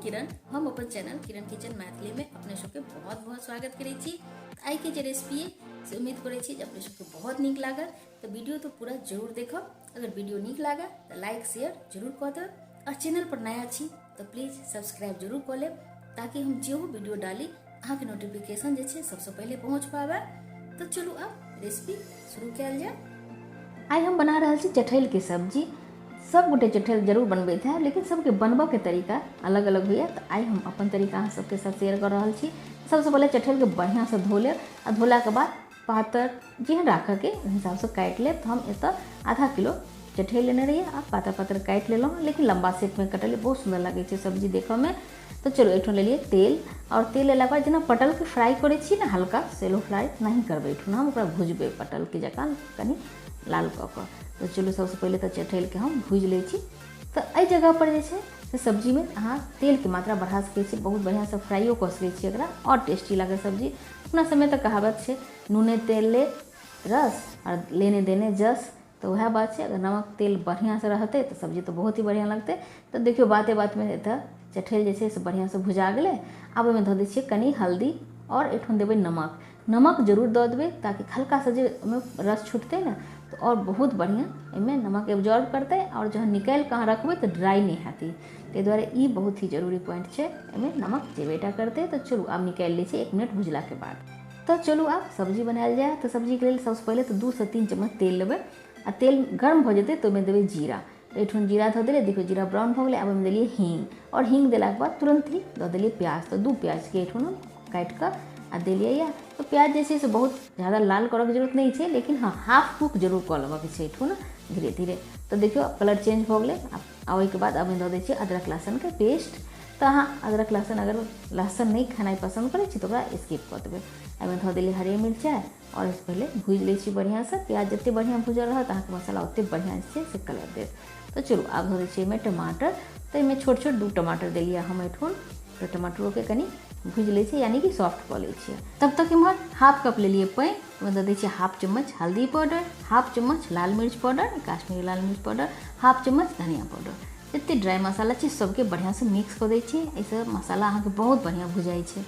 किरण। हम अपन चैनल किरण किचन मैथिली में अपने सबके बहुत बहुत स्वागत करै छी। आइ के जे रेसिपी है से उम्मीद करै छी जे अपने सबके बहुत नीक लागल। तो वीडियो तो पूरा जरूर देखब। अगर वीडियो नीक लागल तो लाइक शेयर जरूर कऽ देब और चैनल पर नया छी तो प्लीज सब्सक्राइब जरूर कऽ लेब ताकि हम जेहो वीडियो डाली अहाँके नोटिफिकेशन जे छै सबसँ पहिले पहुँच पाबै। तो चलू आब रेसिपी शुरू कयल जाय। आइ हम बना रहल छी चठैल के सब्जी। सब गोटे चठैल जरूर बनबैत है, लेकिन सबके बनबऽ के तरीका अलग अलग होइए। तो आइ हम अपन तरीका अहाँ सबके साथ शेयर कर रहल छी। सबसँ पहिले चठैल के बढ़िआँसँ धो लेब आ धोलाके बाद पातर जेहन राखऽके ओहि हिसाबसँ काटि लेब। तो हम एतऽ आधा किलो चठैल लेने रहियै आ पातर पातर काटि लेलहुँ, लेकिन लम्बा शेपमे कटलियै। बहुत सुन्दर लागै छै सब्जी देखऽमे। तो चलू एहिठाम लेलियै तेल और तेल लेलाके बाद जेना पटलके फ्राई करै छी ने, हल्का सेलो फ्राई नहीं करबै, एहिठाम हम ओकरा भुजबै पटलके जकाँ कनि लाल कऽ कऽ। तो चलू सबसँ पहिले तऽ चठैलके हम भुजि लै छी। तऽ एहि जगहपर जे छै से सब्जीमे अहाँ तेलके मात्रा बढ़ा सकै छी, बहुत बढ़िआँसँ फ्राइयो कऽ सकै छी एकरा और टेस्टी लागत सब्जी। अपना सबमे तऽ कहावत छै नूने तेल ले रस और लेने देने जस, तऽ वएह बात छै। अगर नमक तेल बढ़िआँसँ रहतै तऽ सब्जी तऽ बहुत ही बढ़िआँ लगतै। तऽ देखियौ बाते बातमे एतऽ चठैल जे छै से बढ़िआँसँ भुजा गेलै। आब ओहिमे धऽ दै छियै कनि हल्दी और एहिठाम देबै नमक। नमक जरूर दऽ देबै ताकि हल्का सा जे ओहिमे रस छुटतै ने तऽ और बहुत बढ़िआँ एहिमे नमक एब्जॉर्ब करतै और जहन निकालि कऽ अहाँ रखबै तऽ ड्राइ नहि हैत ई। ताहि दुआरे ई बहुत ही जरूरी पॉइंट छै, एहिमे नमक जेबेटा करतै। तऽ चलू आब निकालि लै छियै 1 मिनट भुजलाके बाद। तऽ चलू आब सब्जी बनायल जाय। तऽ सब्जीके लेल सबसँ पहिले तऽ 2 से 3 चम्मच तेल लेबै आ तेल गर्म भऽ जेतै तऽ ओहिमे देबै जीरा। एहिठाम जीरा धऽ देलियै, देखियौ जीरा ब्राउन भऽ गेलै। आब ओहिमे देलियै हींग और हींग देलाके बाद तुरन्त ही दऽ देलियै प्याज। तऽ 2 प्याजके एहिठाम हम काटि कऽ आ देलियै यऽ। तऽ प्याज जे छै से बहुत ज्यादा लाल करऽके जरूरत नहि छै, लेकिन हँ हाफ कुक जरूर कऽ लेबऽके छै एहिठाम धीरे धीरे। तऽ देखियौ कलर चेंज भऽ गेलै। आ ओहिके बाद आब दऽ दै छियै अदरक लहसुनके पेस्ट। तऽ अहाँ अदरक लहसुन अगर लहसुन नहि खेनाइ पसन्द करै छी तऽ ओकरा स्किप कऽ देबै। एहिमे धऽ देलियै हरियर मिरचाइ और एहिसँ पहिले भुजि लै छी बढ़िआँसँ। प्याज जतेक बढ़िआँ भुजल रहत अहाँके मसाला ओतेक बढ़िआँ जे छै से कलर देत। तऽ चलू आब धऽ दै छियै एहिमे टमाटर। तऽ एहिमे छोट छोट 2 टमाटर देलियै हम एहिठाम। तऽ टमाटरोके कनि भुजि लै छियै, यानी कि सॉफ्ट कऽ लै छियै। तब तक इम्हर हाफ कप लेलियै पानि, ओहिमे दऽ दै छियै हाफ चम्मच हल्दी पाउडर, हाफ चम्मच लाल मिर्च पाउडर, काश्मीरी लाल मिर्च पाउडर, हाफ चम्मच धनिया पाउडर। जतेक ड्राइ मसाला छै सबके बढ़िआँसँ मिक्स कऽ दै छियै। एहिसँ मसाला अहाँके बहुत बढ़िआँ भुजाइ छै।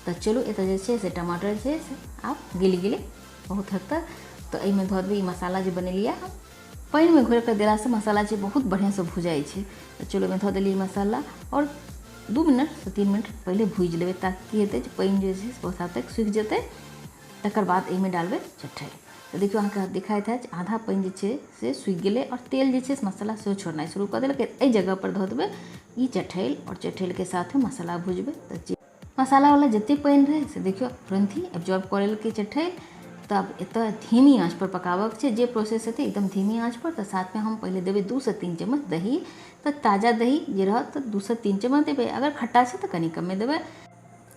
तऽ चलू एतऽ जे छै से टमाटर छै से आब गलि गेलै बहुत हद तक। तऽ एहिमे धऽ देबै ई मसाला जे बनेलियै हम। पानिमे घोरि कऽ देलासँ मसाला छै बहुत बढ़िआँसँ भुजाइ छै। तऽ चलू एहिमे धऽ देलियै मसाला और 2 मिनट से 3 मिनट पहिले भुजि लेबै ताकि की हेतै जे पानि जे छै से बहुत हद तक सुखि जेतै। तकर बाद एहिमे डालबै चठैल। तऽ देखियौ अहाँके देखाइत हैत जे आधा पानि जे छै से सुखि गेलै और तेल जे छै से मसाला सेहो छोड़नाइ शुरू कऽ देलकै। एहि जगहपर धऽ देबै ई चठैल और चठैलके साथमे मसाला भुजबै। तऽ मसालावला जतेक पानि रहै से देखियौ तुरन्त ही एब्जॉर्ब कऽ लेलकै चठैल। तब एतऽ धीमी आँचपर पकाबऽके छै, जे प्रोसेस हेतै एकदम धीमी आँचपर। तऽ साथमे हम पहिले देबै 2 से 3 चम्मच दही। तऽ ताजा दही जे रहत तऽ 2 से 3 चम्मच देबै, अगर खट्टा छै तऽ कनि कमे देबै।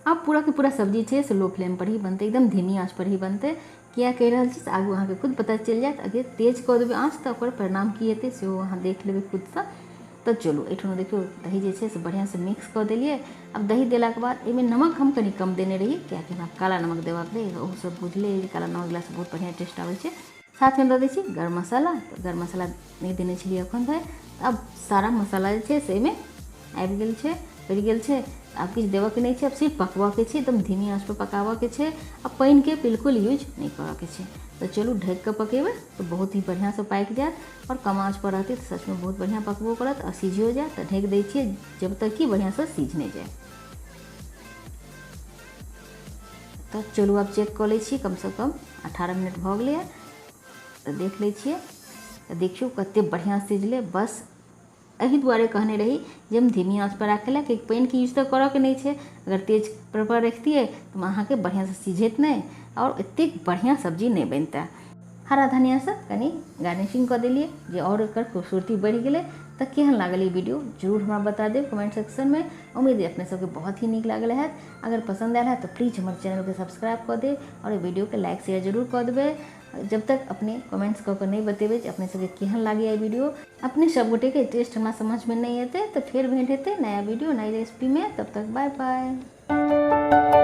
आब पूरा के पूरा सब्जी छै से लो फ्लेम पर ही बनतै, एकदम धीमी आँच पर ही बनतै। किया कहि रहल छी से आगू अहाँके खुद पता चलि जायत। अगर तेज कऽ देबै आँच तऽ ओकर परिणाम की हेतै सेहो अहाँ देख लेबै खुदसँ। तऽ चलू एहिठाम देखियौ दही जे छै से बढ़िआँसँ मिक्स कऽ देलियै। आब दही देलाके बाद एहिमे नमक हम कनि कम देने रही, कियाकि हमरा काला नमक देबाक रहै। ओहो सब बुझले जे काला नमक देलासँ बहुत बढ़िआँ टेस्ट आबै छै। साथमे दऽ दै छी गरम मसाला। तऽ गरम मसाला नहि देने छलियै एखन धरि। आब सारा मसाला जे छै से एहिमे आबि गेल छै, पड़ि गेल छै। आब किछु देबऽके नहि छै, आब सिर्फ पकबऽके छै, एकदम धीमी आँचपर पकाबऽके छै आ पानिके बिल्कुल यूज नहि करऽके छै। तऽ चलू ढकि कऽ पकेबै तऽ बहुत ही बढ़िआँसँ पाकि जायत और कम आँचपर रहतै तऽ सचमे बहुत बढ़िआँ पकबो करत आ सिझियो जायत। तऽ ढकि दै छियै जब तक कि बढ़िआँसँ सिझ नहि जाय। तऽ चलू आब चेक कऽ लै छी, कमसँ कम 18 मिनट भऽ गेलैए। तऽ देख लै छियै, तऽ देखियौ कतेक बढ़िआँ सिझलै। बस एहि दुआरे कहने रही जे हम धीमी आँचपर राखै लए, कियाकि पानिके यूज तऽ करऽके नहि छै। अगर तेज पर रखतियै तऽ अहाँके बढ़िआँसँ सिझैत नहि और एतेक बढ़िआँ सब्जी नहि बनितै। हरा धनियासँ कनि गार्निशिंग कऽ देलियै जे आओर एकर खूबसूरती बढ़ि गेलै। तऽ केहन लागल ई वीडियो जरूर हमरा बता देब कमेंट सेक्शनमे। उम्मीद है अपने सबके बहुत ही नीक लागल हैत। अगर पसन्द आयल हैत तऽ प्लीज हमर चैनलके सब्सक्राइब कऽ देब और वीडियोके लाइक शेयर जरूर कऽ देबै। जब तक अपने कमेंट्स कऽ कऽ नहि बतेबै जे अपने सबके केहन लागैए ई वीडियो, अपने सब गोटेके टेस्ट हमरा समझमे नहि एतै। तऽ फेर भेंट हेतै नया वीडियो नया रेसिपीमे। तब तक बाय बाय।